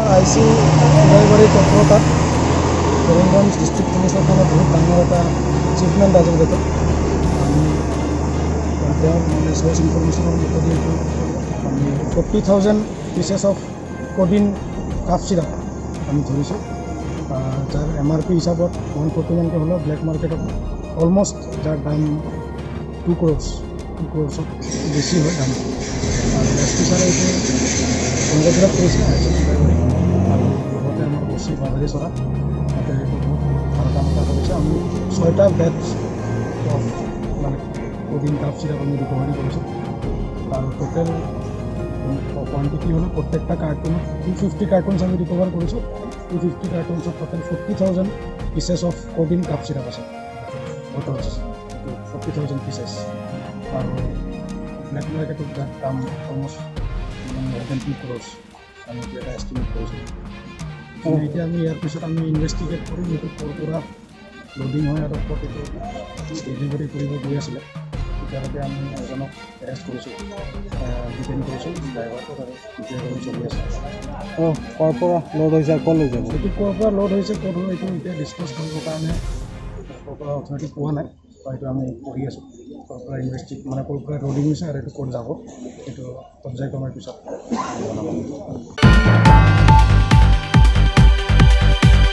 I C চুলাইবাৰী তৎপৰতাত Karimganj district পুলিচৰ কাৰণে বহুত ডাঙৰ এটা এচিভমেণ্ট আজিৰ ডেটত। আমি তেওঁৰ মানে চ'ৰ্চ ইনফৰমেশ্যনৰ মতেদি এইটো আমি 40,000 pieces of codeine cough syrup আমি ধৰিছোঁ, যাৰ এমআৰপি হিচাপত 149কৈ হ'লেও ব্লেক মাৰ্কেটত অলমষ্ট যাৰ দাম 2 ক্ৰ'ৰ্ছ, 2 ক্ৰ'ৰ্ছত বেছি হয় দাম। আৰু এছ পি ছাৰে এইটো কংগ্ৰেচুলেট কৰিছে I C চুলাইবাৰী আৰু লগতে আমাৰ অ' চি বাঘাৰীচৰা। তাতে এইটো বহুত ভাল কাম এটা কৰিছে। আমি ছয়টা বেটছ অফ মানে কডিন কাফ চিৰাপ আমি ৰিকভাৰী কৰিছোঁ আৰু টোটেল কোৱান্টিটি হ'লে প্ৰত্যেকটা কাৰ্টুনত 250 কাৰ্টুনছ আমি ৰিকভাৰ কৰিছোঁ। 250 কাৰ্টুনছত total 40,000 pieces of codeine cough syrup আছে, বটলছ 40,000 পিচেছ আৰু ব্লেক মাৰ্কেটত যাৰ দাম অলমষ্ট মোৰ then 2 ক্ৰ'ৰ্ছ আমি এইটো এটা এষ্টিমেট কৰিছোঁ। এতিয়া আমি ইয়াৰ পিছত আমি ইনভেষ্টিগেট কৰিম এইটো ক'ৰ পৰা লোডিং হয় আৰু ক'ত এইটো ডেলিভাৰী কৰিব গৈ আছিলে। এতিয়ালৈকে আমি এজনক এৰেষ্ট কৰিছোঁ, ডিটেইন কৰিছোঁ ড্ৰাইভাৰটোক আৰু এতিয়া চলি আছে। অঁ, ক'ৰ পৰা লোড হৈছে, ক'লৈ যাব? এইটো ক'ৰ পৰা লোড হৈছে, ক'ত হয়, এইটো এতিয়া ডিছকাছ কৰিবৰ কাৰণে ক'ৰ পৰা অথৰিটি পোৱা নাই বা এইটো আমি কৰি আছোঁ। ক'ৰ পৰা ইনভেষ্টি মানে ক'ৰ পৰা লোডিং হৈছে আৰু এইটো ক'ত যাব, এইটো পৰ্যায়ক্ৰমৰ পিছত জনাব।